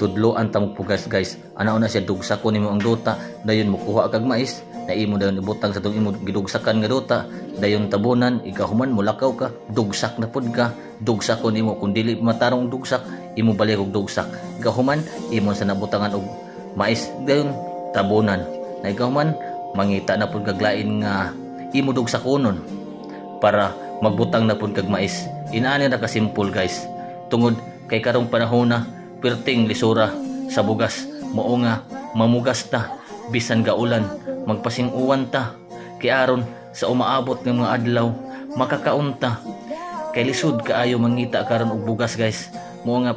Tudloan ta pugas, guys. Ana na siya, dugsakon nimo ang duta, dayon mukuha kag mais na imo dayon ibutang sa tong imo gidugsakan nga duta, dayon tabunan. Ikahuman mulakaw ka, dugsak na pud ka, dugsakon nimo. Kung dili matarong dugsak, imo balik og dugsak. Ikahuman imo sa nabutangan og mais, dayon tabunan na. Ikahuman mangita na pud kag lain nga imo dugsakonon para magbutang na pud kag mais. Inaani ra ka simple, guys, tungod kay karong panahon na perting lisura sa bugas. Mao nga mamugas ta bisan gaulan, magpasing-uwan ta kay aron sa umaabot ng mga adlaw makakaon ta, kay lisod kaayo mangita karon og bugas, guys. Mao nga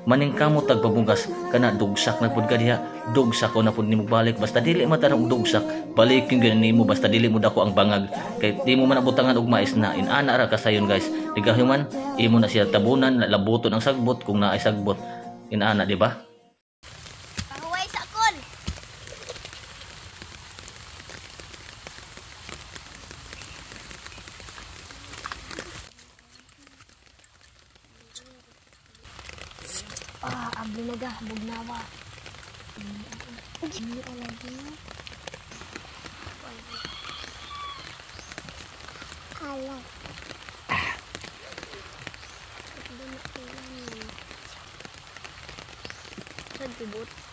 maningkamot tag pamugas. Kana dugsak na pud ka diha, dugsak ko na pud nimo balik. Basta dili matarong og dugsak, balikin gyud nimo, basta dili mo dako ang bangag kay di mo man abutangan og mais na. Inana ra kasayon, guys. Digahuman imo na siya tabunan, labuton ang sagbot kung naay sagbot. Inana, di ba? Pahuway sa akon. Ah, abli na ga, bugnawa. Hindi lagi. Ala. Tibot.